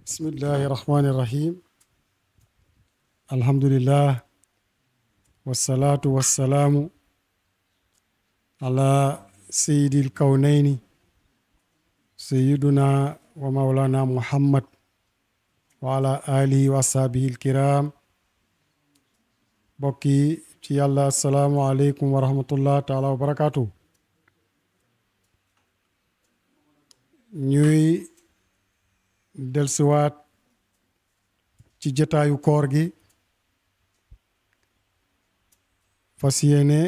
bismillahi rahmani rahim alhamdulillah wassalatu wassalamu ala sayyidil kawnayni sayyiduna wa maulana muhammad wa ala alihi wa ashabihi alkiram bokki ci yàlla assalaamu aleykum wa rahmatullah taala wa barakatuh ñuy delsiwaat ci jotaayu koor gi fas yéene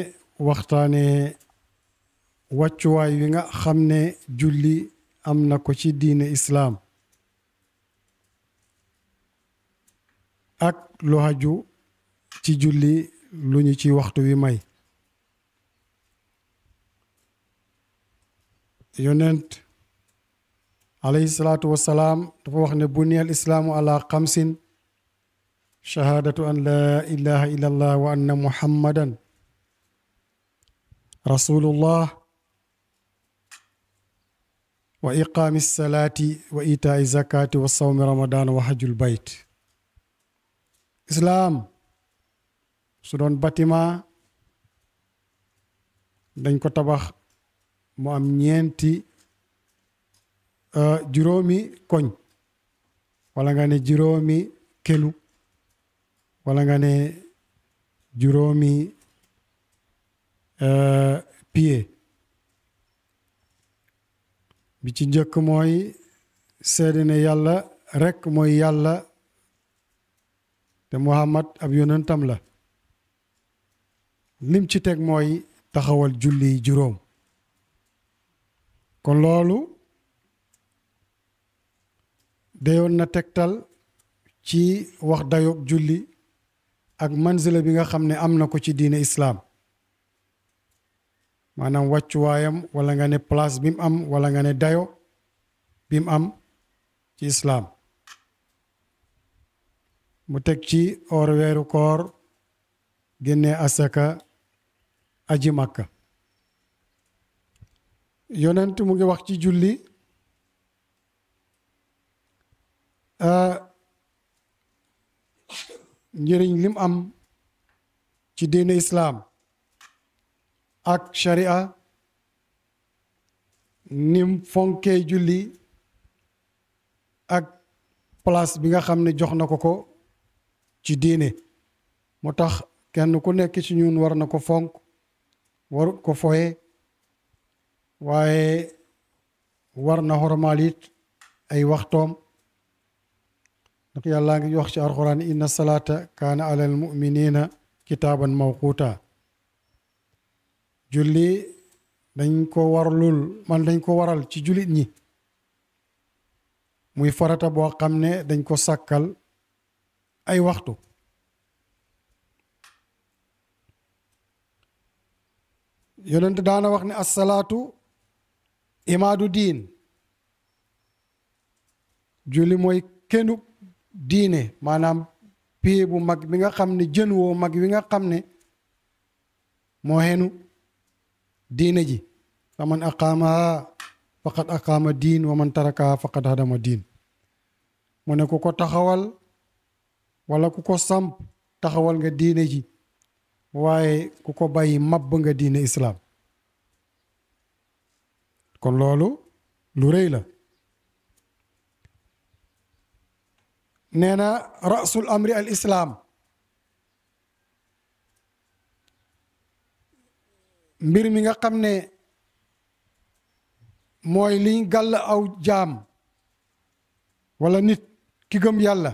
waxtaane wàccuwaay wi nga xam ne julli am na ko ci diine islaam ak lu haju ci julli lu ñu ci waxtu wi may yonent alayhi salaatu wassalaam dafa wax ne buniyal islaamu ala xamsin shahaadatu an laa ilaha illa allah wa anna muhammadan rasulullah wa iqaami salaati wa itaai zakati wa sawmi ramadan wa hajjul bayt islaam su doon bâtiment dañ ko tabax mu am ñeenti juróomi koñ wala nga ne juróomi kelu wala nga ne juróomi pied bi ci njëkk mooy seede ne yàlla rekk mooy yàlla te Muhammad ab yonentam la lim ci teg mooy taxawal julli juróom kon loolu dayoon na tegtal ci wax dayoog julli ak manzila bi nga xam ne am na ko ci diine islaam maanaam wàccuwaayam wala nga ne place bi mu am wala nga ne dayo bi mu am ci islaam mu teg ci or weeru koor génnee asaka aji makka yonent mu ngi wax ci julli njëriñ lim am ci diine islaam ak sharia nim fonkee julli ak place bi nga xam ne jox na ko ci diine moo tax kenn ku nekk ci ñun war na ko fonk warut ko foye waaye war na xormaal it ay waxtoom ndax yàllaa ngi wax ci alxuraan inna salaata kaana alal muminina kitaaban mawquuta julli dañ ko waral ci jullit ñi muy farata boo xam ne dañ ko sàkkal ay waxtu yonent daana wax ne assalaatu imaadu diin julli mooy kennu diine maanaam pie bu mag bi nga xam ne jën woo mag wi nga xam ne moo xenu diine ji fa man aqaamaha faqad aqaama diin wa man tarakaha faqad hadama diin mu ne ku ko taxawal wala ku ko samp taxawal nga diine ji waaye ku ko bàyyi mabb nga diine islaam kon loolu lu rëy la nee na rasul amri al islaam mbir mi nga xam ne mooy liñ gàll aw jaam wala nit ki gëm yàlla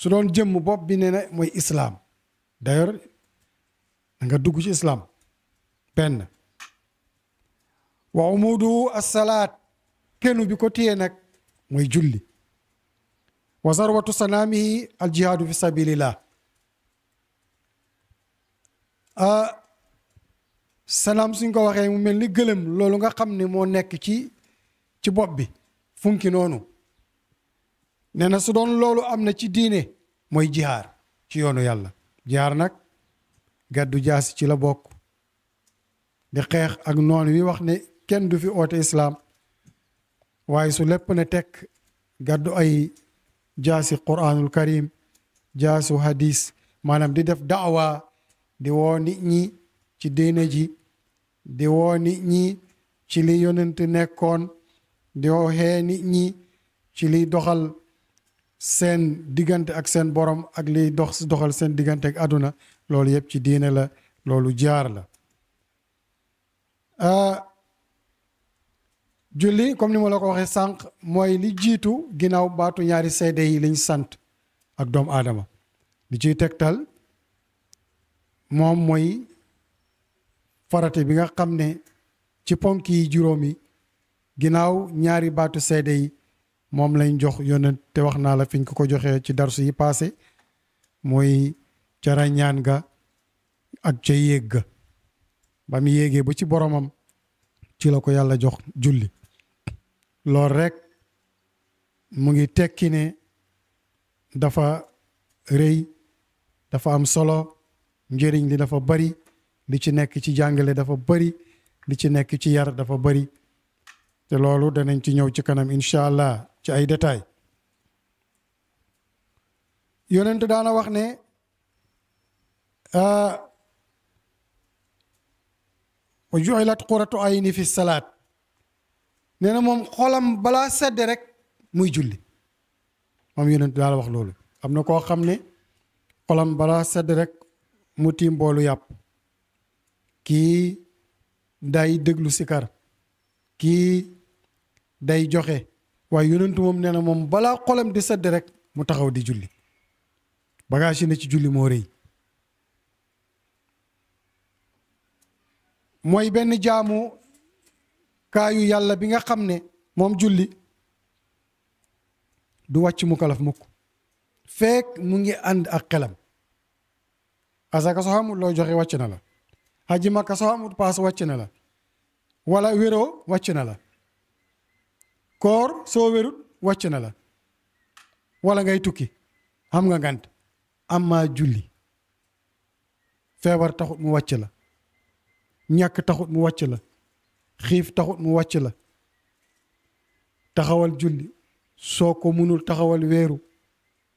su doon jëmm bopp bi nee na mooy islaam d'ailleurs nga dugg ci islaam benn wa umudu assalaat kennu bi ko téye nag mooy julli wa zarwatu sanaamihi al jihaadu fi sabilillah salaam suñ ko waxee mu mel ni gëlëm loolu nga xam ne moo nekk ci bopp bi funki noonu nee na su doon loolu am na ci diine mooy jihaar ci yoonu yàlla jihaar nag gàddu jaasi ci la bokk di xeex ak noonu wi wax ne kenn du fi oote islaam waaye su lépp ne tekk gàddu ay jaasi Qur'anul Karim jaasu hadis maanaam di def daawa di woo nit ñi ci diine ji di woo nit ñi ci li yonent nekkoon di waxee nit ñi ci liy doxal seen diggante ak seen borom ak liy doxal seen diggante ak àdduna loolu yëpp ci diine la loolu jaar la julli comme ni ma la ko waxee sànq mooy li jiitu ginnaaw baatu ñaari seede yi liñ sant ak doomu aadama li ciy tegtal moom mooy farate bi nga xam ne ci ponk yi juróomi ginnaaw ñaari baatu seede yi moom lañ jox yonent te wax naa la fiñ ko ko joxee ci darsu yi passé mooy ca rañaan ga ak ca yéeg ga ba mu yéegee ba ci boromam ci la ko yàlla jox julli loolu rek mu ngi tekki ne dafa rëy dafa am solo njëriñ li dafa bari li ci nekk ci jàngale dafa bari li ci nekk ci yar dafa bari te loolu danañ ci ñëw ci kanam incha allah ci ay détails yonent daana wax ne wa ju'ilat qurratu ayni fi salaat nee na moom xolam balaa sedd rek muy julli moom yonent daal wax loolu am na koo xam ne xolam balaa sedd rek mu tiim boolu yàpp kii day déglu sikar kii day joxe waaye yonent moom nee na moom balaa xolam di sedd rek mu taxaw di julli bagage yi ne ci julli moo rëy mooy benn jaamu kaayu yàlla bi nga xam ne moom julli du wàcc mu kalaf mukk fekk mu ngi ànd ak xelam asaka soo xamul loo joxe wàcc na la haji makka soo xamul paas wàcc na la wala wéroo wàcc na la koor soo wérut wàcc na la wala ngay tukki xam nga ngant amma julli feebar taxut mu wàcc la ñàkk taxut mu wàcc la xiif taxut mu wàcc la taxawal julli soo ko munul taxawal weeru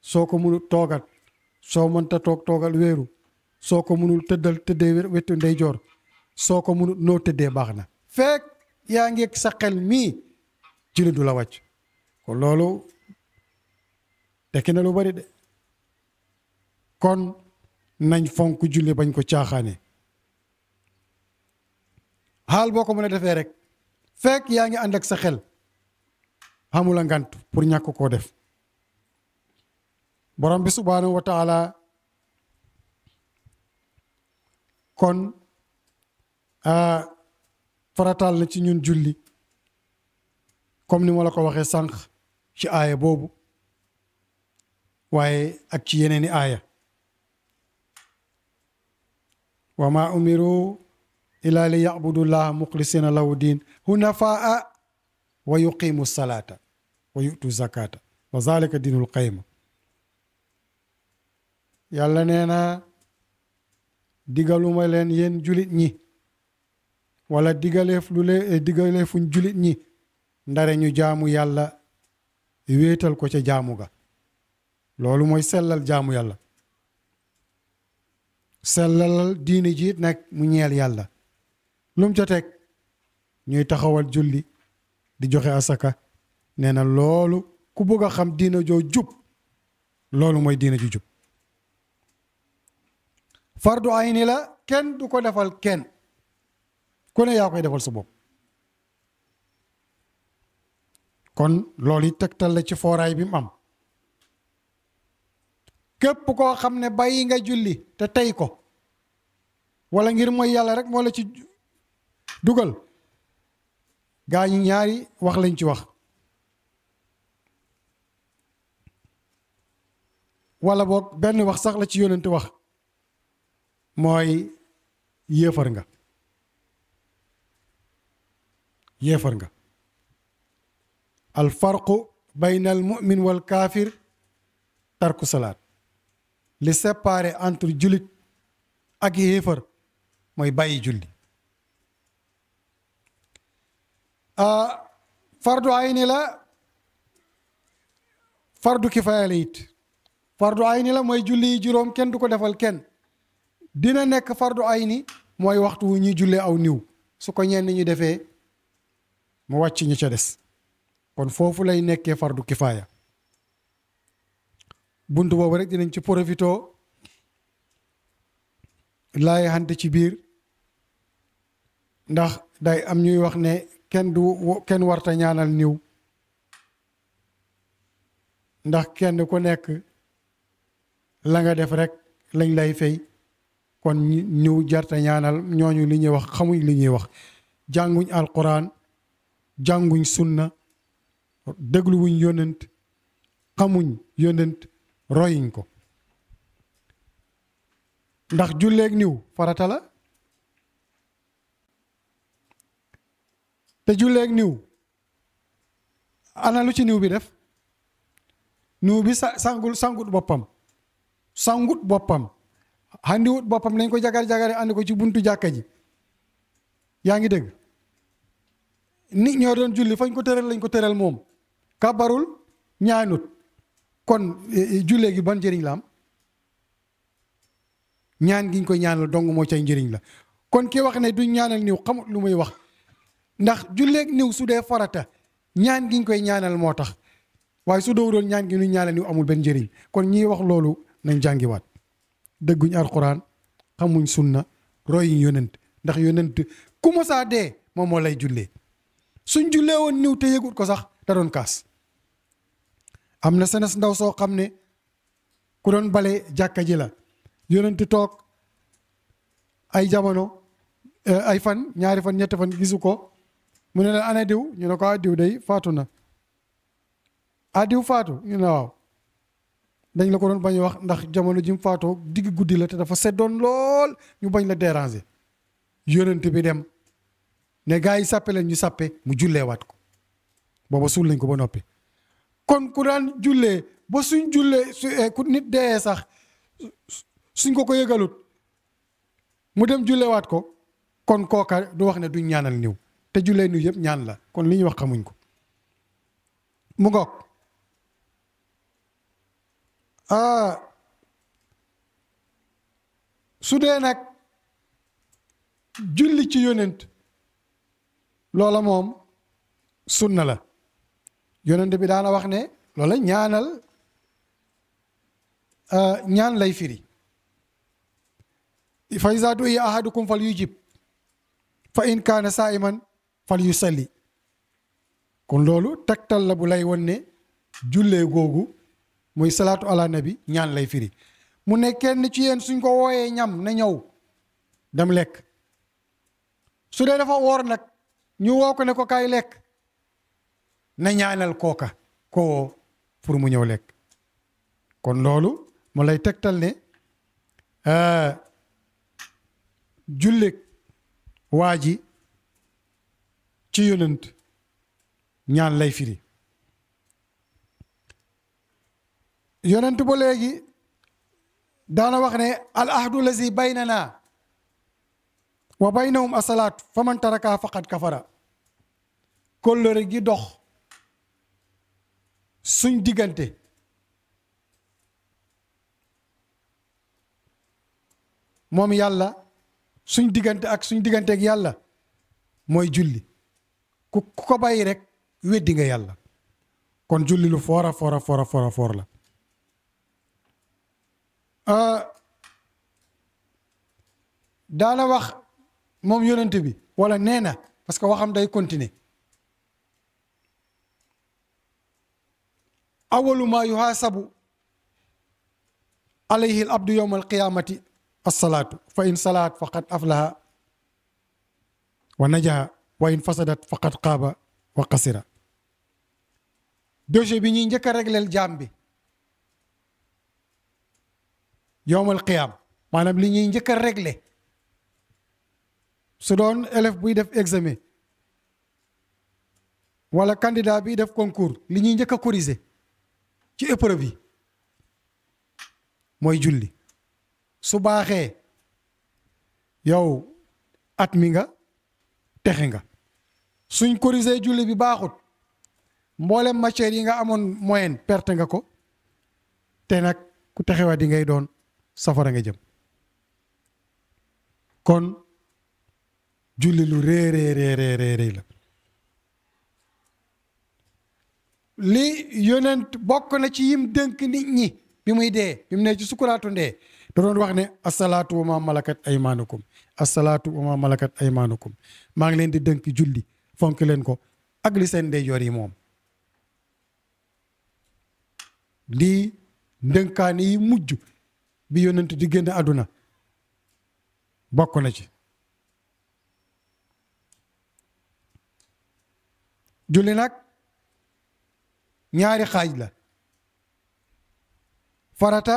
soo ko munul toogal soo mënta toogal weeru soo ko munul tëddee wetu ndeyjoor soo ko munul noo tëddee baax na fekk yaa ngi sa xel mii julli du la wàcc kon loolu tekki na lu bari de kon nañ fonk julli bañ ko caaxaane xaal boo ko mën a defee rek fekk yaa ngi ànd ak sa xel xamula ngant pour ñàkk koo def borom bi subhaanahu wa taala kon farataal na ci ñun julli comme ni ma la ko waxee sànq ci aaya boobu waaye ak ci yeneeni aaya wa ma umiru illa li yabudullaha muxlisina lahu diin hunafaa wa yuqimu salata wa yutu zakata wa zalika diinul qayma yàlla nee na digaluma leen yéen julit ñi wala digaleefuñ julit ñi ndare ñu jaamu yàlla wéetal ko ca jaamu ga loolu mooy sellal jaamu yàlla sellalal diini ji nag mu ñeel yàlla lum ca teg ñuy taxawal julli di joxe asaka nee na loolu ku bëgg a xam diina joo jub loolu mooy diina ju jub fardu ayni la kenn du ko defal kenn ku ne yaa koy defal sa bopp kon loolu yi tegtal la ci fooraay bi mu am képp koo xam ne bàyyi nga julli te tey ko wala ngir mooy yàlla rek moo la ci dugal gaa ñi ñaari wax lañ ci wax wala boog benn wax sax la ci yónent wax mooy yéefar nga al farqu bayna al mu'min wal kaafir tarku salaat li séparé entre jullit ak yéefar mooy bàyyi julli fardu ayni la fardu kifaaya la it fardu ayni la mooy julli yi juróom kenn du ko defal kenn dina nekk fardu ayni mooy waxtu wu ñuy jullee aw niw su ko ñenn ñu defee mu wàcc ñu ca des kon foofu lay nekkee fardu kifaaya bunt boobu rek dinañ ci profitoo laay xante ci biir ndax day am ñuy wax ne kenn warta ñaanal niw ndax kenn ku nekk la nga def rek lañ lay fay kon niw jarta ñaanal ñooñu li ñuy wax xamuñ li ñuy wax jànguñ alquran jànguñ sunna dégluwuñ yonent xamuñ yonent royuñ ko ndax julleeg niw farata la te julleeg niw ana lu ci niw bi def niw bi sangut boppam handiwut boppam nañ ko jagar-jagare andi ko ci buntu jàkka ji yaa ngi dégg nit ñoo doon julli fañ ko tëral lañ ko tëral moom kabarul ñaanut kon jullee gi ban njëriñ la am ñaan giñ koy ñaanal dong moo cay njëriñ la kon ki wax ne duñ ñaanal niw xamut lu muy wax ndax julleeg niw su dee farata ñaan giñ koy ñaanal moo tax waaye su doo doon ñaan gi ñu ñaanal niw amul benn njëriñ kon ñiy wax loolu nañ jàngiwaat dëgguñ alquran xamuñ sunna royuñ yonent ndax yonent ku mosaa dee moom moo lay jullee suñ jullee woon niw te yëgut ko sax da doon kaas am na senes ndaw soo xam ne ku doon bale jàkka ji la yonent toog ay jamono ay fan ñaari fan ñetti fan gisu ko mu ne la ana diw ñu ne ko diw day faatu na diw faatu ñu ne waaw dañ la ko doon bañ wax ndax jamono ji mu faatoo digg guddi la te dafa seddoon lool ñu bañ la déranger yonent bi dem ne gaa yi sàppe leen ñu sàppe mu julleewaat ko booba suul lañ ko ba noppi kon ku daan jullee ba suñ jullee ku nit dee sax suñ ko yëgalut mu dem julleewaat ko kon kooka du wax ne duñ ñaanal niw te jullee niw yëpp ñaan la kon li ñuy wax xamuñ ko mu ngoog su dee nag julli ci yonent loola moom sunna la yonent bi daana wax ne loola ñaanal ñaan lay firi fa iza du'iya ahadukum fal yujib fa in kaana saa'iman fal yusalli kon loolu tegtal la bu lay won ne jullee googu muy salaatu ala nabi ñaan lay firi mu ne kenn ci yéen suñ ko wooyee ñam na ñëw dem lekk su dee dafa woor nag ñu woo ko ne ko kaay lekk na ñaanal kooka ko woo pour mu ñëw lekk kon loolu mu lay tegtal ne julleeg waa ji ci yonent ñaan lay firi yonent ba léegi daana wax ne al ahdu lazi baynana wa baynahum asalaat fa man taraka faqad kafara kóllëre gi dox suñ diggante moom yàlla suñ diggante ak suñ digganteeg yàlla mooy julli ku ko bàyyi rek weddi nga yàlla kon julli lu foora foor la daana wax moom yonent bi wala nee na parce que waxam day continuer awalu ma yuhaasabu alayhi al abdu yawma alqiyamati alsalaatu fa in salaat faqad aflaha wa najaha wa in fasadat faqad xaaba wa xasira dossier bi ñuy njëkk a régleel jaam bi yawmal qiyaam maanaam li ñuy njëkk a réglé su doon élève buy def examen wala candidat biy def concours li ñuy njëkk a corriger ci épreuve yi mooy julli su baaxee yow at mi nga texe nga suñ corriger julli bi baaxut mboolem matière yi nga amoon moyenne perte nga ko te nag ku texewaat di ngay doon safara nga jëm kon julli lu réeréeréeréeréy la li yonent bokk na ci yim dënk nit ñi bi muy dee bi mu ne ci sukuraatu ndee da doon wax ne asalaatu wa ma malakat aymaanukum asalaatu wa ma malakat aymaanukum maa ngi leen di dënk julli fonk leen ko ak li seen ndeyjoor yi moom lii ndënkaane yi mujj bi yonent di génn àdduna bokk na ci julli nag ñaari xaaj la farata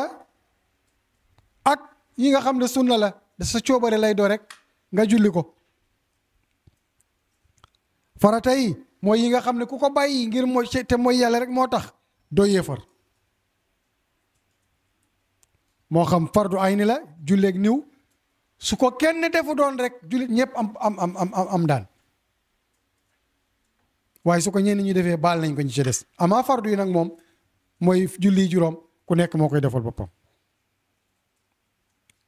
ak yi nga xam ne sunna la da sa coobare lay doo rek nga julli ko farata yi mooy yi nga xam ne ku ko bàyyi ngir mooy te mooy yàlla rek moo tax doo yéefar moo xam fardu ayni la julleeg niw su ko kenn defu doon rek jullit ñëpp am daan waaye su ko ñenn ñi defee baal nañ ko ñu ci des amaa fardu yi nag moom mooy julli juróom ku nekk moo koy defal boppam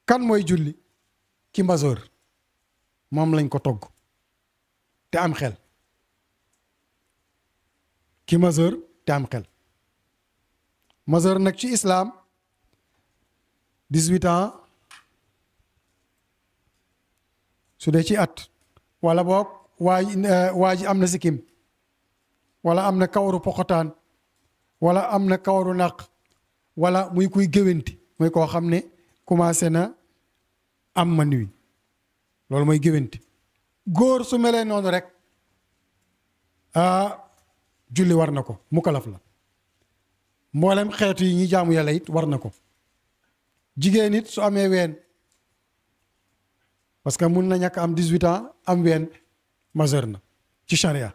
kan mooy julli ki majeur moom lañ ko togg te am xel ki majeur te am xel majeur nag ci islaam 18 ans su dee ci at wala boog waa ji am na sikkim wala am na kawaru poxotaan wala am na kawaru naq wala muy kuy géwénti mooy koo xam ne commencé na am man wi loolu mooy géwénti góor su melee noonu rek julli war na ko mukalaf la mboolem xeetu yi ñi jaamu yàlla it war na ko jigéen it su amee ween parce que mun na ñàkk am 18 ans am ween majeur na ci charia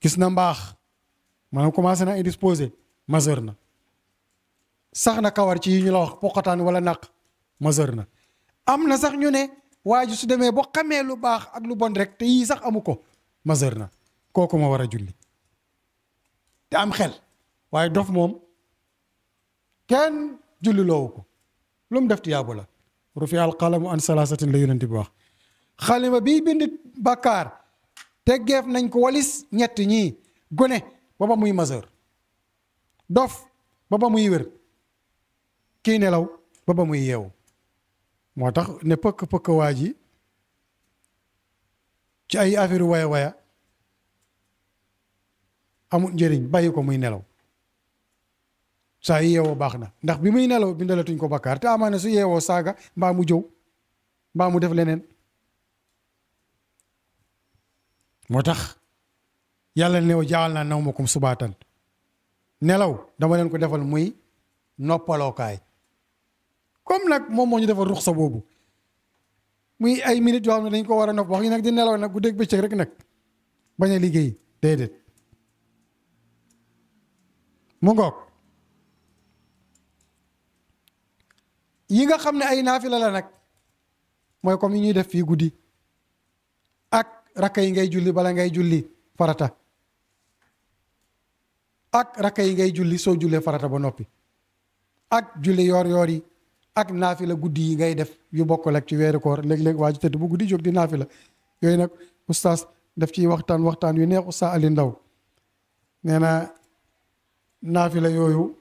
gis na mbaax maanaam commencé na indisposé majeur na sax na kawar ci yi ñu la wax poqataan wala naq majeur na am na sax ñu ne waa ji su demee ba xamee lu baax ak lu bon rek te yii sax amu ko majeur na kooku ma war a julli te am xel waaye dof moom kenn julli loowu ko lu mu def tiyaabu la rufi al qalamu an salaasatin la yonent bi wax xalima bii bind bàkkaar teggeef nañ ko walis ñett ñii gone ba ba muy majeur dof ba ba muy wér kii nelaw ba ba muy yeewu moo tax ne pëkk waa ji ci ay affaire waya waya amul njëriñ bàyyi ko muy nelaw saa yi yeewoo baax na ndax bi muy nelaw bindalatuñ ko bakkaar te amaana su yeewoo saaga mbaa mu jëw mbaa mu def leneen moo tax yàlla ne jaal naa nawmakum subaatan nelaw dama leen ko defal muy noppalookaay comme nag moom moo ñu defal ruxsa boobu muy ay minutes yoo xam ne dañ ko war a nopp wax yi nag di nelaw nag guddeeg bëccëg rek nag bañ a liggéey déedéet mu ngoog yi nga xam ne ay naafila la nag mooy comme yi ñuy def fii guddi ak rakka yi ngay julli bala ngay julli farata ak rakka yi ngay julli soo jullee farata ba noppi ak julli yoor yi ak naafila guddi yi ngay def yu bokkul ak ci weeru koor léeg-léeg waa ji tëdd bu guddi jóg di naafila yooyu nag oustaz daf ciy waxtaan yu neex oustaz Ali Ndaw nee na naafila yooyu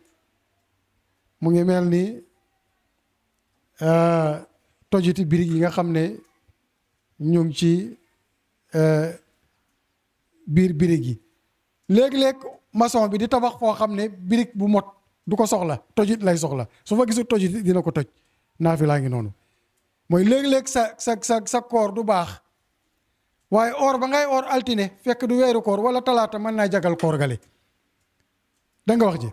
mu ngi mel ni tojiti birig yi nga xam ne ñu ngi ci biir birig yi léeg-léeg maçon bi di tabax foo xam ne birig bu mot du ko soxla tojit lay soxla su fa gisul tojit dina ko toj naafilaa ngi noonu mooy léeg-léeg sa koor du baax waaye or ba ngay or altine fekk du weeru koor wala talaata mën naa jagal koor gale da nga wax ji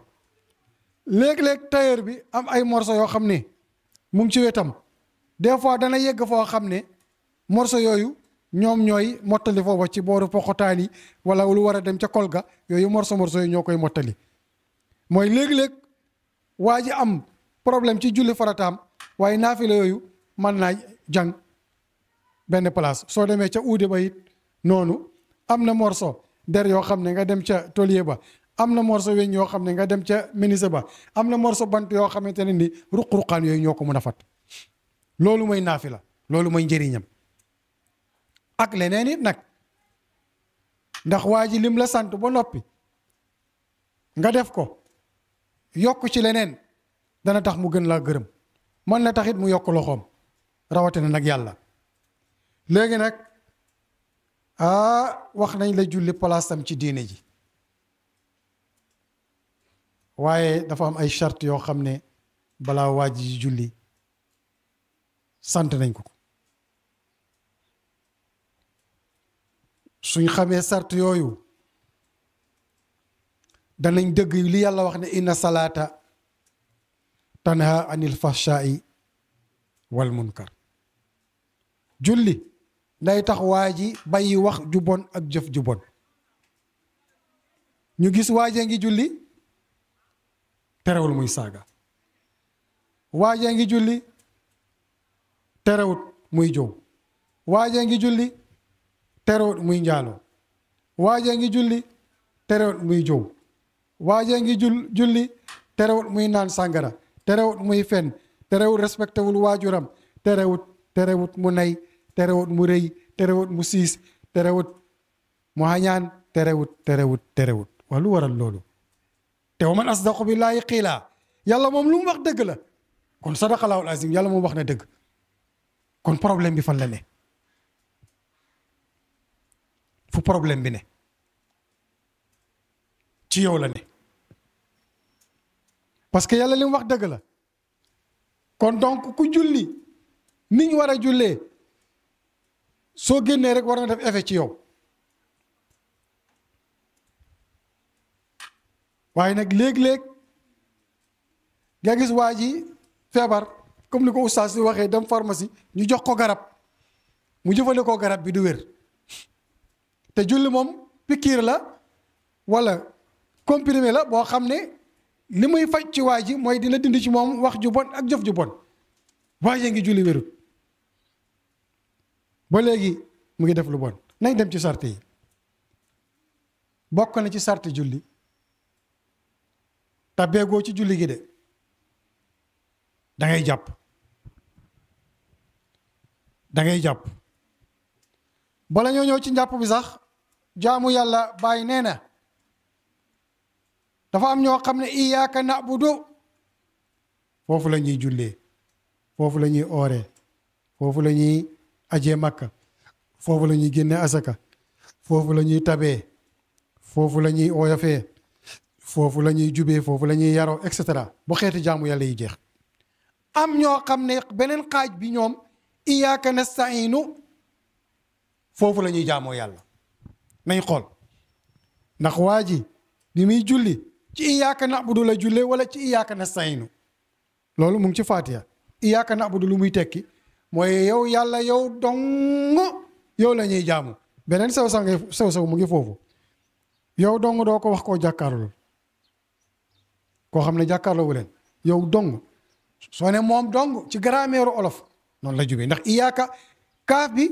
léeg-léeg tailleur bi am ay morceau yoo xam ne mu ngi ci wetam des fois dana yegg foo xam ne morceau yooyu ñoom ñooy mottali foofa ci booru poxotaan yi wala lu war a dem ca kol ga yooyu morceau yi ñoo koy mottali mooy léeg-léeg waa ji am problème ci julli farataam waaye naafila yooyu mën naa jàng benn place soo demee ca uude ba it noonu am na morceau der yoo xam ne nga dem ca tôlier ba, am na morceau weñ yoo xam ne nga dem ca menuisier ba, am na morceau bant yoo xamante ne ni ruq-ruqaan yooyu ñoo ko mën a fat. loolu mooy naafila, loolu mooy njëriñam. ak leneen it nag, ndax waa ji lim la sant ba noppi nga def ko, yokk ci leneen dana tax mu gën laa gërëm, mën na taxit mu yokk loxoom, rawatina nag yàlla. léegi nag wax nañ la julli palaasam ci diine ji, waaye dafa am ay charte yoo xam ne balaa waa ji julli sant nañ ko ko. suñ xamee sart yooyu danañ dëgg li yàlla wax ne inna salaata tanha anil fahshai wal munkar. julli day tax waa ji bàyyi wax ju bon ak jëf ju bon. ñu gis waajee ngi julli terewul muy saaga, waajee ngi julli terewut muy jow, waajee ngi julli terewut muy njaaloo, waajee ngi julli terewut muy jow, waajee ngi julli terewut muy naan sàngara, terewut muy fen, terewut respecté wul waajuram, terewut mu nay, terewut mu rëy, terewut mu siis, terewut mu hañaan, terewut waa lu waral loolu? te wa man asdaqu billaahi qiila, yàlla moom lu mu wax dëgg la, kon sadaqallahul azim, yàlla moom wax na dëgg. kon problème bi fan la ne? fu problème bi ne? ci yow la ne, parce que yàlla li mu wax dëgg la. kon donc ku julli ni ñu war a jullee, soo génnee rek war na def effet ci yow. waaye nag léeg-léeg nga gis waa ji feebar, comme ni ko oustaz si waxee, dem pharmacie ñu jox ko garab, mu jëfandikoo garab bi du wér. te julli moom pikiir la wala comprimé la boo xam ne li muy faj ci waa ji mooy dina dindi ci moom wax ju bon ak jëf ju bon. waa ji ngi julli wérut ba léegi mu ngi def lu bon. nañ dem ci sart yi. bokk na ci sart julli, tabbeegoo ci julli gi de, da ngay jàpp, da ngay jàpp. bala ñoo ñëw ci njàpp bi sax, jaamu yàlla bàyyi nee na dafa am ñoo xam ne iyaaka na'budu foofu la ñuy jullee, foofu la ñuy ooree, foofu la ñuy ajee makka, foofu la ñuy génne asaka, foofu la ñuy tabee, foofu la ñuy oyofee, foofu la ñuy jubee, foofu la ñuy yaroo, et cetera bu xeeti jaamu yàlla yi jeex. am ñoo xam ne beneen xaaj bi ñoom iyaaka nasta'iinu foofu la ñuy jaamoo yàlla. nañ xool ndax waa ji bi muy julli ci iyaaka na'budu la jullee wala ci iyaaka nasta'iinu. loolu mu ngi ci Faatiha. iyaaka na'budu lu muy tekki mooy yow yàlla yow dong yow la ñuy jaamu. beneen sew mu ngi foofu. yow dong doo ko wax koo jàkkaarloo, koo xam ne jàkkaarloo wu leen, yow dong. soo ne moom dong ci grammaire olof noonu la jubee, ndax iyaaka kaaf bi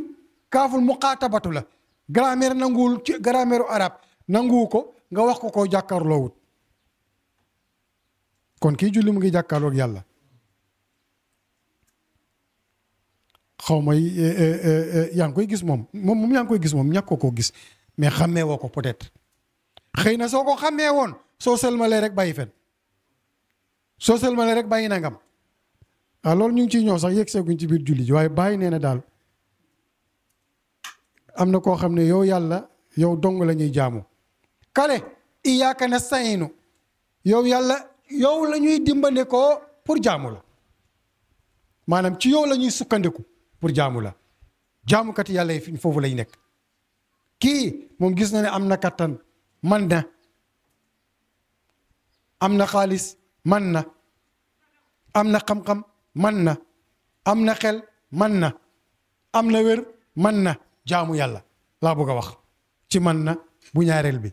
kaaful muqaatabatu la. grammaire nanguwul ci grammaire arab nanguwu ko nga wax ko koo jàkkaarloo wut. kon kii julli mu ngi jàkkaarloo ak yàlla. xaw ma yaa ngi koy gis moom yaa ngi koy gis moom ñàkk ko koo gis, mais xàmmee woo ko peut-être. xëy na soo ko xàmmee woon soo sëlmalee rek bàyyi fen, soo sëlmalee rek bàyyi nangam. loolu ñu ngi ciy ñëw sax yegg seeguñ ci biir julli ji, waaye bàyyi nee na daal am na koo xam ne yow yàlla yow dong la ñuy jaamu. kale iyaaka nasta'iinu yow yàlla yow la ñuy dimbandikoo pour jaamu la, maanaam ci yow la ñuy sukkandiku pour jaamu la. jaamukat yàlla yi foofu lay nekk. kii moom gis na ne am na kattan, man na, am na xaalis, man na, am na xam-xam, man na, am na xel, man na, am na wér, man na. jaamu yàlla laa bëgg a wax ci man na bu ñaareel bi.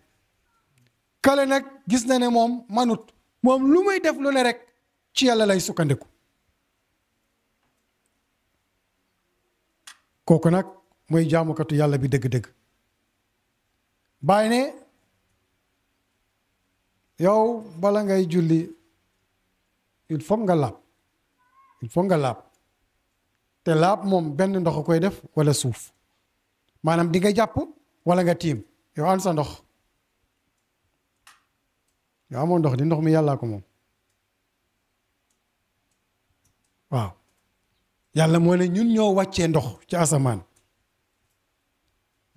kale nag gis na ne moom manut, moom lu muy def lu ne rek ci yàlla lay sukkandiku. kooku nag mooy jaamukatu yàlla bi dëgg-dëgg. Baay ne yow bala ngay julli il faut nga laab il faut nga laab te laab moom benn ndox a koy def wala suuf maanaam di nga jàpp wala nga tiim yow an sa ndox yow amoo ndox di ndox mi yàllaa ko moom waaw yàlla moo ne ñun ñoo wàccee ndox ci asamaan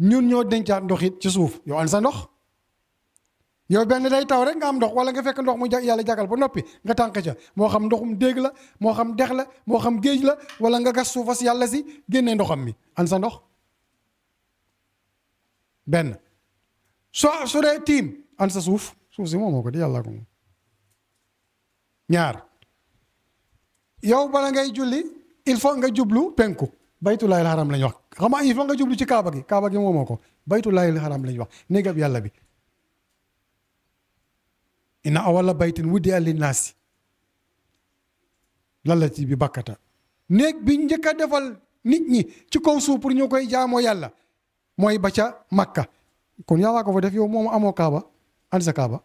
ñun ñoo dencaat ndox it ci suuf yow an sa ndox yow benn day taw rek nga am ndox wala nga fekk ndox mu yàlla jagal ba noppi nga tànk ca moo xam ndoxum déeg la moo xam dex la moo xam géej la wala nga gas suufas yàlla si génnee ndoxam mi an sa ndox benn su dee tiim an sa suuf si moom moo ko di yàlla ko moom ñaar yow bala ngay julli il faut nga jublu penku baytullaahil haram lañ wax xam nga il faut nga jublu ci kaaba gi moomoo ko baytullaahil haram lañ wax néegab yàlla bi inna awwala baytin wudi'a linnaasi lallati bi bakkata néeg bi njëkk a defal nit ñi ci kaw suuf pour ñu koy jaamoo yàlla mooy ba ca Makka kon yàllaa ko fa def yow moom amoo kaaba an sa kaaba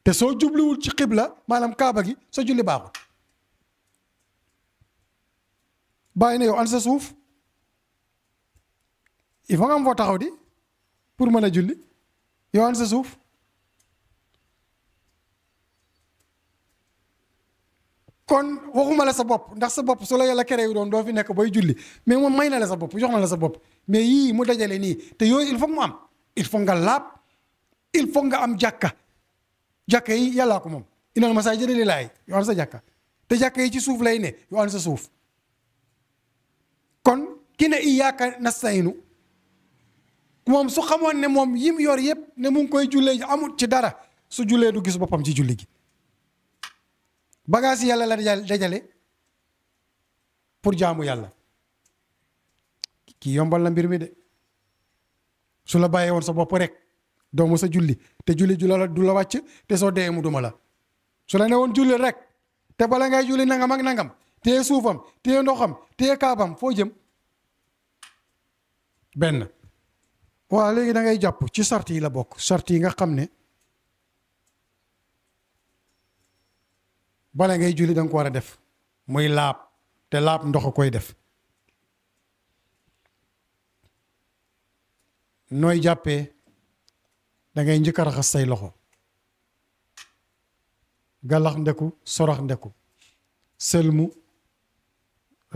te soo jubluwul ci xibla maanaam kaaba gi sa julli baaxul bàyyi na yow an sa suuf il faut nga am foo taxaw di pour mën a julli yow an sa suuf kon waxuma la sa bopp ndax sa bopp su la yàlla kere yu doon doo fi nekk booy julli mais moom may na la sa bopp jox na la sa bopp mais yii mu dajale nii te yooyu il faut mu am il faut nga laab il faut nga am jàkka yi yàllaa ko moom innal masaajida lillaahi yow an sa jàkka te jàkka yi ci suuf lay ne yow an sa suuf kon ki ne iyyaaka nasta'iinu moom su xamoon ne moom yim yor yëpp ne mu ngi koy jullee amut ci dara su jullee du gis boppam ci julli gi bagaas yàlla la dajale pour jaamu yàlla kii yombal na mbir mi de su la bàyyee woon sa bopp rek doo mos a julli te julli du la wàcc te soo dee mu duma la su la ne woon julli rek te bala ngay julli nangam ak nangam téye suufam téye ndoxam téye kaabam foo jëm benn waaw léegi da ngay jàpp ci sart yi la bokk sart yi nga xam ne bala ngay julli da nga ko war a def muy laab te laab ndox a koy def nooy jàppee da ngay njëkk a raxas say loxo galax ndeku sorax ndeku sëlmu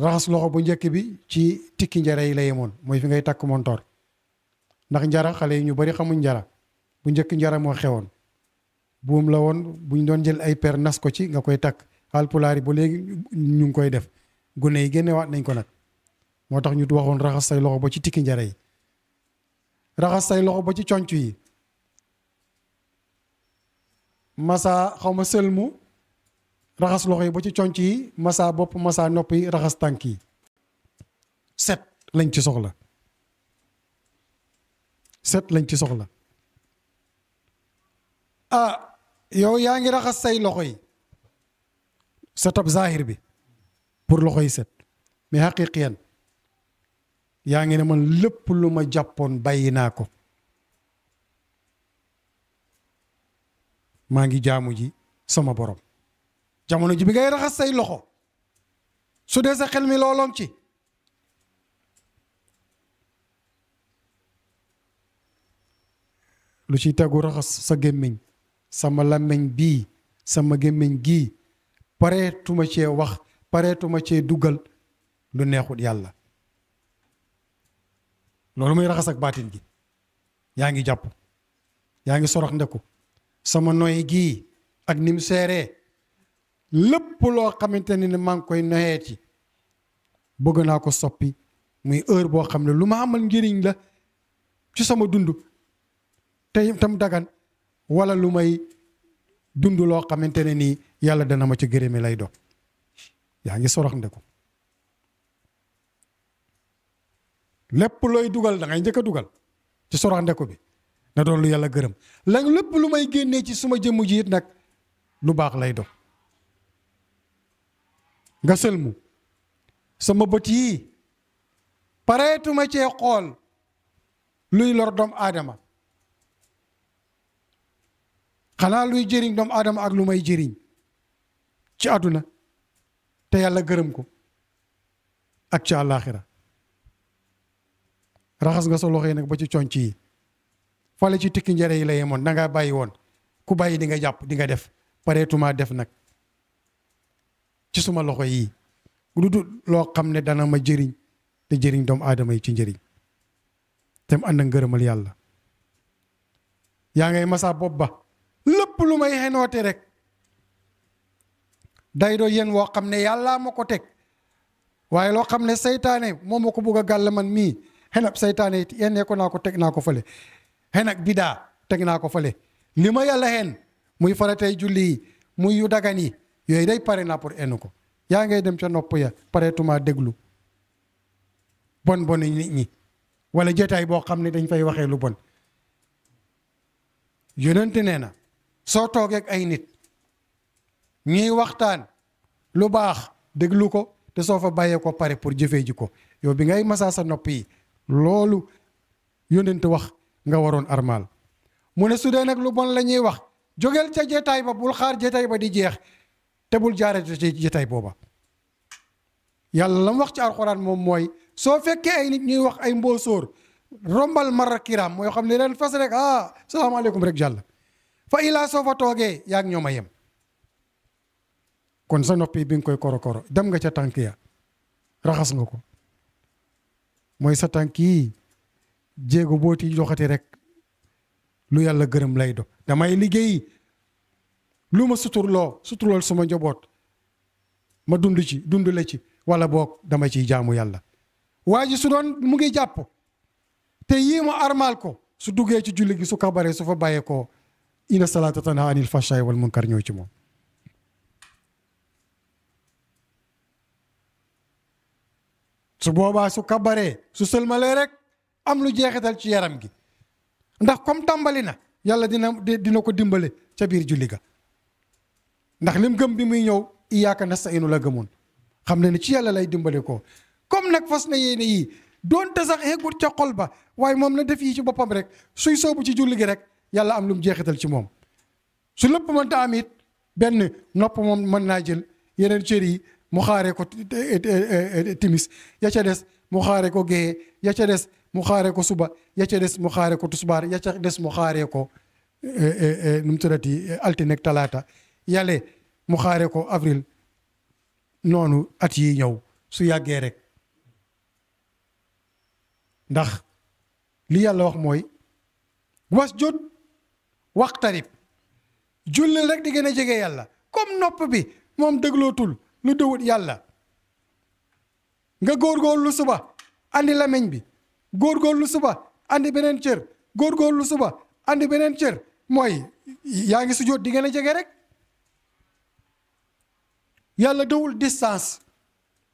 raxas loxo bu njëkk bi ci tikki njara yi la yemoon mooy fi ngay takk montoor ndax njara xale yi ñu bari xamuñ njara bu njëkk njara moo xewoon buum la woon buñ doon jël ay per nas ko ci nga koy takk Haalpulaar yi ba léegi ñu ngi koy def gune yi génnewaat nañ ko nag moo tax ñu waxoon raxas say loxo ba ci tikki njara yi raxas say loxo ba ci conc yi masa xaw ma sëlmu raxas loxo yi ba ci conc yi masa bopp masa nopp yi raxas tànk yi set lañ ci soxla yow yaa ngi raxas say loxo yi setab zahir bi pour loxo yi set mais xaqiqiyan yaa ngi ne man lépp lu ma jàppoon bàyyi naa ko maa ngi jaamu ji sama borom jamono ji bi ngay raxas say loxo su dee sa xel mi looloon ci lu ci tegu raxas sa gémmiñ sama làmmiñ bii sama gémmiñ gii pareetuma cee wax pareetuma cee dugal lu neexut yàlla loolu muy raxas ak baatin gi yaa ngi jàpp yaa ngi sorox ndeku sama noy gii ak nim seeree lépp loo xamante ne maa ngi koy noyee ci bëgg naa ko soppi muy heure boo xam ne lu ma amal njëriñ la ci sama dund te tam dagan wala lu may dund loo xamante ne nii yàlla dana ma ci gërëme lay doon yaa ngi sorox ndeku lépp looy dugal da ngay njëkk a dugal ci sorox ndeku bi na doon lu yàlla gërëm lépp lu may génnee ci suma jëmm ji it nag lu baax lay doon nga sëlmu sama bët yii pareetuma cee xool luy lor doom aadama xanaa luy jëriñ doomu aadama ak lu may jëriñ ci àdduna te yàlla gërëm ko ak ci àllaaxira raxas nga sa loxo yi nag ba ci conc yi fale ci tikki njare yi la yemoon da ngaa bàyyi woon ku bàyyi di nga jàpp di nga def pareetuma def nag ci suma loxo yi lu dul loo xam ne dana ma jëriñ te jëriñ doomu aadama yi ci njëriñ te mu ànd ak ngërëmal yàlla yaa ngay masa bopp ba lépp lu may xenoote rek day doo yéen woo xam ne yàllaa ma ko teg waaye loo xam ne seytaane moom ma ko bugg a gàll man mii xenab seytaane it yennee ko naa ko teg naa ko fële xenag bidaa teg naa ko fële li ma yàlla xen muy faratay julli yi muy yu dagan yi yooyu day pare naa pour enn ko yaa ngay dem ca nopp ya pareetuma déglu bon nit ñi wala jotaay boo xam ne dañ fay waxee lu bon yonent nee na soo toogeek ay nit ñuy waxtaan lu baax déglu ko te soo fa bàyyee ko pare pour jëfee ji ko yow bi ngay masaa sa nopp yi loolu yonent wax nga waroon armaal mu ne su dee nag lu bon la ñuy wax jógeel ca jotaay ba bul xaar jotaay ba di jeex te bul jaaree ci jotaay booba yàlla la mu wax ci alxuraan moom mooy soo fekkee ay nit ñuy wax ay mboosóor rombal marra kiram mooy xam ne leen fas rek salaamaaleykum rek jàll fa ilaa soo fa toogee yaa ngi ñoom a yem kon sa noppi bi nga koy koro dem nga ca tànk ya raxas nga ko mooy sa tànk yi jéego booti joxati rek lu yàlla gërëm lay do damay liggéey lu ma suturlool suma njaboot ma dundule ci wala boog dama ciy jaamu yàlla waa ji su doon mu ngi jàpp te yii mu armaal ko su duggee ci julli gi su kabaree su fa bàyyee ko inna salaata tanha anil fahshaay wal munkar ñëw ci moom su boobaa su kabaree su sëlmalee rek am lu jeexital ci yaram gi ndax comme tàmbali na yàlla dina ko dimbale ca biir julli ga ndax lim gëm bi muy ñëw iyyaka nasta'inu la gëmoon xam ne ni ci yàlla lay dimbale ko comme nag fas na yéene yii doonte sax eggut ca xol ba waaye moom na def yi ci boppam rek suy soobu ci julli gi rek yàlla am lu mu jeexital ci moom su lépp mënta am it benn nopp moom mën naa jël yeneen cër yi mu xaaree ko timis ya ca des mu xaaree ko géeye ya ca des mu xaaree ko suba ya ca des mu xaaree ko tusbaar ya ca des mu xaaree ko nu mu tuddati altine ak talaata yàlla mu xaaree ko avril noonu at yi ñëw su yàggee rek ndax li yàlla wax mooy wasjud waqtarib jullil rek di gën a jege yàlla comme nopp bi moom déglootul lu dëwut yàlla nga góorgóorlu suba andi lameñ bi góorgóorlu suba andi beneen cër góorgóorlu suba andi beneen cër mooy yaa ngi sujjóot di gën a jege rek yàlla dëwul distance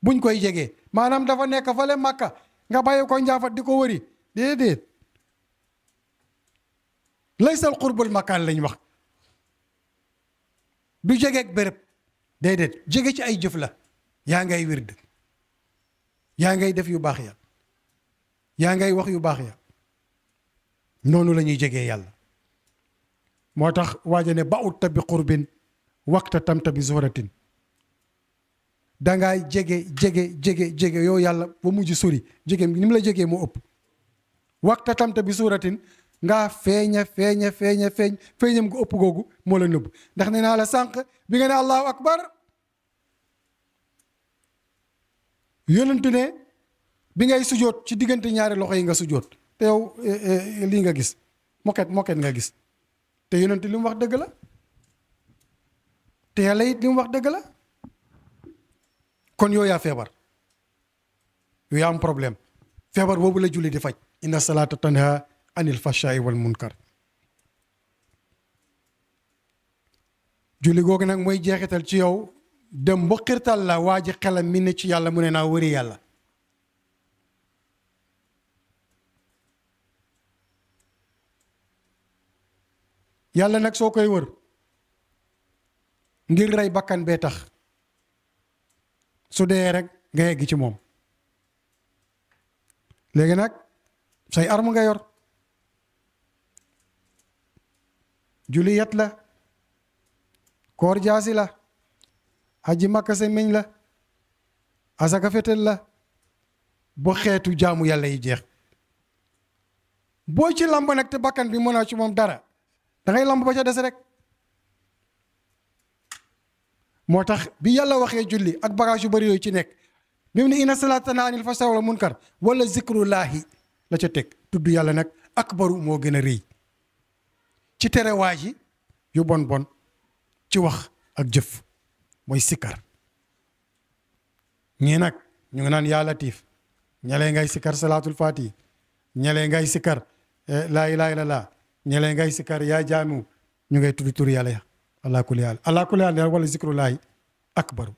buñ koy jegee maanaam dafa nekk fale Makka nga bàyyi ko njaafat di ko wëri déedéet laysal qurbul makaan lañ wax du jegeeg béréb déedéet jege ci ay jëf la yaa ngay wird yaa ngay def yu baax ya yaa ngay wax yu baax ya noonu la ñuy jegee yàlla moo tax waaja ne ba utta bi qurbin waxta tamta bi zuhratin dangaay jege yow yàlla ba mujj sori jege ni mu la jegee moo ëpp waxta tamta bi suuratin ngaa feeñam gu ëpp googu moo la nëbb ndax nee naa la sànq bi nga ne allahu akbar yonentu ne bi ngay sujoot ci diggante ñaari loxo yi nga sujoot te yow lii nga gis moket nga gis te yonentu li mu wax dëgg la te yàlla it li mu wax dëgg la kon yow yaa feebar yow yaa am problème feebar boobu la julli di faj inna salaata tanha anil fahshaai wal munkar julli googu nag mooy jeexital ci yow dem ba xirtal la waa ji xelam mi ne ci yàlla mu ne naa wëri yàlla yàlla nag soo koy wër ngir rey bakkan bee tax su dee rek nga yegg ci moom léegi nag say arme nga yor julli yet la koor jaasi la, aji makka semmiñ la, asaka fetel la, ba xeetu jaamu yàlla yi jeex. boo ci lamb nag te bakkan bi mënoo ci moom dara da ngay lamb ba ca des rek. moo tax bi yàlla waxee julli ak bagage yu bëri yooyu ci nekk bi mu ne inna salaata tanhaa anil fahshaa'i wal munkar wala zikrullaahi la ca teg tudd yàlla nag akbaru moo gën a rëy ci terewaay yi yu bon bon ci wax ak jëf mooy sikkar. ñii nag ñu ngi naan yaa Latiif, ñalee ngay sikkar salaatul faatihi, ñalee ngay sikkar laa ilaaha illallaah, ñalee ngay sikkar yaa jaamiu, ñu ngay tudd tur yàlla ya ala kulli haal wala zikrullaahi akbaru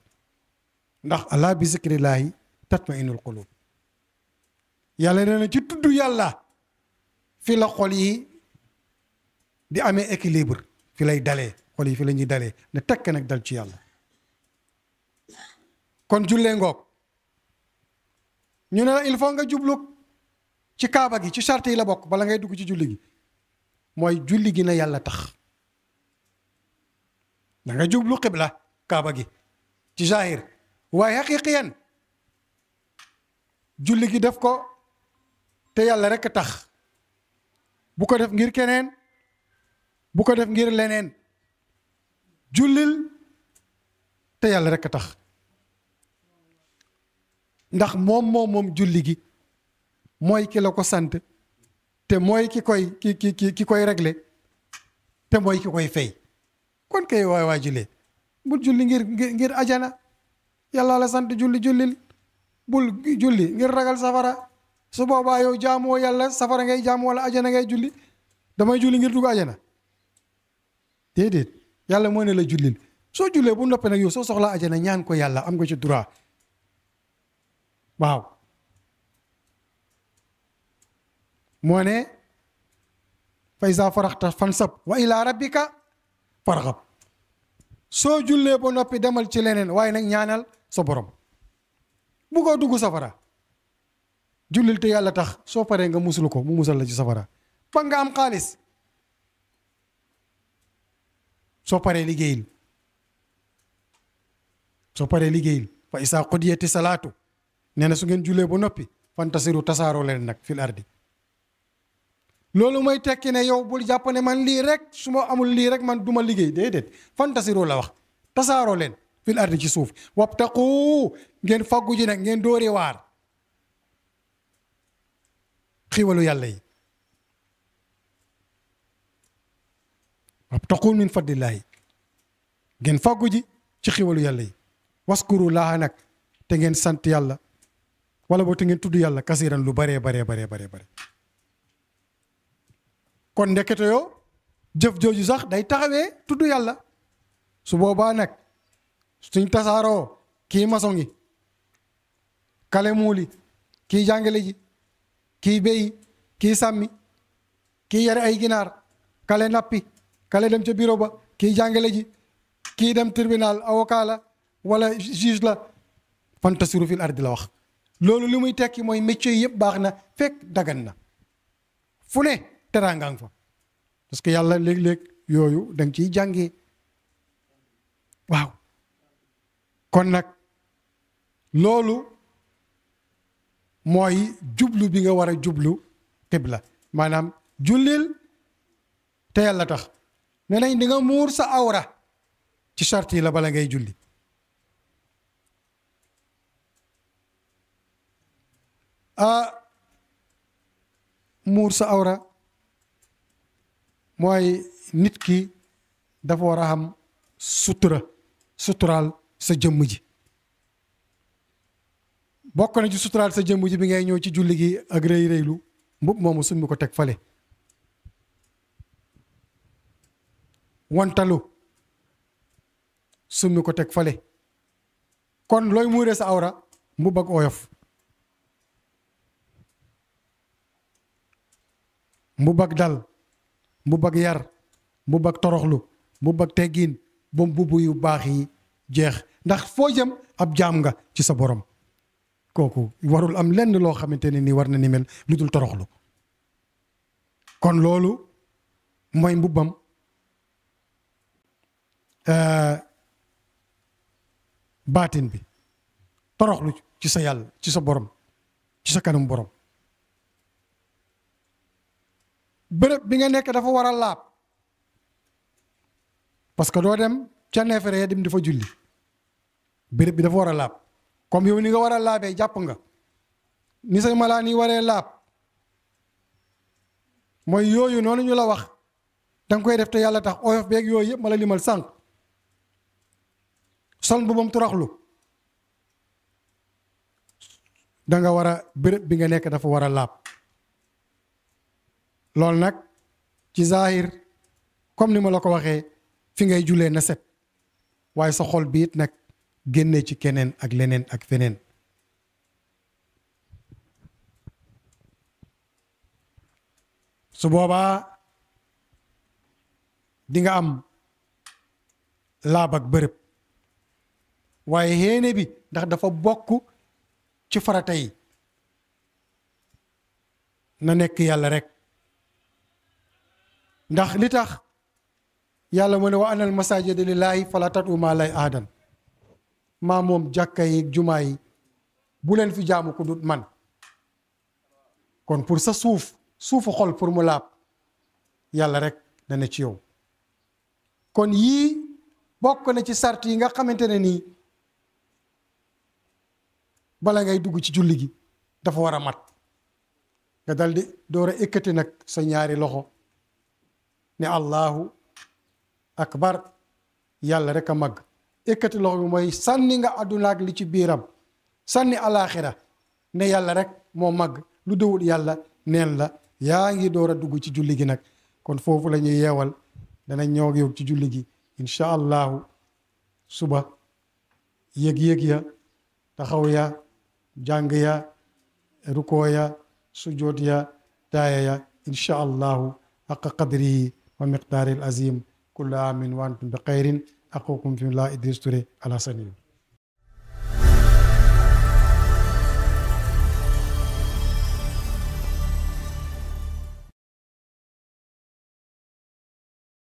ndax ala bi zikrillaahi tatma'innul quluub. yàlla nee na ci tudd yàlla fi la xol yi di amee équilibre, fi lay dalee, xol yi fi la ñuy dalee ne tekk nag dal ci yàlla. kon jullee ngoog ñu ne la il faut nga jublu ci kaaba gi, ci charte yi la bokk bala ngay dugg ci julli gi, mooy julli gi na yàlla tax. da nga jublu xibla kaaba gi ci zahir, waaye haqiqiyan julli gi def ko te yàlla rek a tax. bu ko def ngir keneen, bu ko def ngir leneen. jullil te yàlla rek a tax, ndax moom julli gi mooy ki la ko sant te mooy ki koy régler te mooy ki koy fay. kon kay waay jullee bul julli ngir ajana, yàlla la sant jullil. bul julli ngir ragal safara, su boobaa yow jaamoo yàlla safara ngay jaam wala ajana ngay julli. damay julli ngir dugg ajana déedéet, yàlla moo ne la jullil. soo jullee bu noppee nag yow soo soxlaa ajana ñaan ko yàlla, am nga ci droit. waaw moo ne fa izaa faraxta fansab wa ilaa rabbika farxab. soo jullee ba noppi demal ci leneen, waaye nag ñaanal sa borom. bu ko dugg safara, jullil te yàlla tax, soo paree nga musul ko mu musal la ci safara. ba nga am xaalis, soo paree liggéeyil. fa izaa qudiyati salaatu, nee na su ngeen jullee ba noppi fantasiru tasaaroo leen nag fil ardi. loolu mooy tekki ne yow bul jàpp ne man lii rek, su ma amul lii rek man duma liggéey, déedéet. fantasiru la wax, tasaaroo leen fil ardi ci suuf. wabtaqu, ngeen faggu ji nag, ngeen dóori waar xiiwalu yàlla yi. wabtaqu min fadlillaahi, ngeen faggu ji ci xiiwalu yàlla yi. waskuru laaha nag, te ngeen sant yàlla, wala boo te ngeen tudd yàlla kasiran lu baree. kon ndekete yoo jëf jooju sax day taxawee tudd yàlla. su boobaa nag suñ tasaaroo, kii maçon yi, kale muuli, kii jàngale ji, kii béyi, kii sàmmi, kii yare ay ginaar, kale nappi, kale dem ca bureau ba, kii jàngale ji, kii dem tribunal avocat la wala juge la. fantasiru fil ardi la wax. loolu li muy tekki mooy métier yëpp baax na fekk dagan na, fu ne teraanga nga fa. parce que yàlla léeg-léeg yooyu da nga ciy jàngee. waaw kon nag loolu mooy jublu bi nga war a jublu xibla, maanaam jullil te yàlla tax. nee nañ di nga muur sa awra ci charte yi la bala ngay julli. muur sa awra mooy nit ki dafa war a am suturaal sa jëmm ji. bokk na ci suturaal sa jëmm ji bi ngay ñëw ci julli gi ak rëy rëylu, mbub moomu summi ko teg fale. wantalu summi ko teg fale. kon looy muuree sa awra, mbub ak oyof, mbub ak dal, mbub ak yar, mbub ak toroxlu, mbub ak teggiin, ba mbubb yu baax yi jeex. ndax foo jëm ab jaam nga ci sa borom. kooku warul am lenn loo xamante ne nii war na ni mel lu dul toroxlu. kon loolu mooy mbubbam. baatin bi toroxlu ci sa yàlla ci sa borom ci sa kanam borom. bërëb bi nga nekk dafa war a laab parce que doo dem ca neefere dem di fa julli. béréb bi dafa war a laab comme yow ni nga war a laabee jàpp nga ni say malaan yi waree laab mooy yooyu noonu ñu la wax danga koy def te yàlla tax oyof beeg yooyu yëpp ma la limal sànq sol mbubbam toroxlu danga war a béréb bi nga nekk dafa war a laab loolu nag ci zahir comme ni ma la ko waxee fi ngay julee na set waaye sa xol bi it nag génne ci keneen ak leneen ak feneen su boobaa di nga am laab ak bërëb waaye yéene bi ndax dafa bokk ci farata yi na nekk yàlla rek ndax li tax yàlla mu ne wa anal masajida lillahi fala tad'u ma'a llahi ahadan maa moom jàkka yi jumaa yi bu leen fi jaamu ko dut man kon pour sa suufu xol pour mu laab yàlla rek na ne ci yow kon yii bokk na ci sart yi nga xamante ne nii bala ngay dugg ci julli gi dafa war a mat nga dal di door a ekkati nag sa ñaari loxo ne allahu akbar yàlla rek a màgg ekkati loxo bi mooy sànni nga àdduna ak li ci biiram sànni alaaxira ne yàlla rek moo màgg lu dewul yàlla neen la yaa ngi door a dugg ci julli gi nag kon foofu la ñuy yeewal dana ñëw ak yow ci julli gi incha allahu suba yëg-yëg ya taxaw ya jàng ya rukoo ya sujoot ya taaya ya incha allahu haqa qadrihi wa miqdaari al azim kullu amin wa antum bi xayrin aqukum fi llah Idriss Touré Al Hassani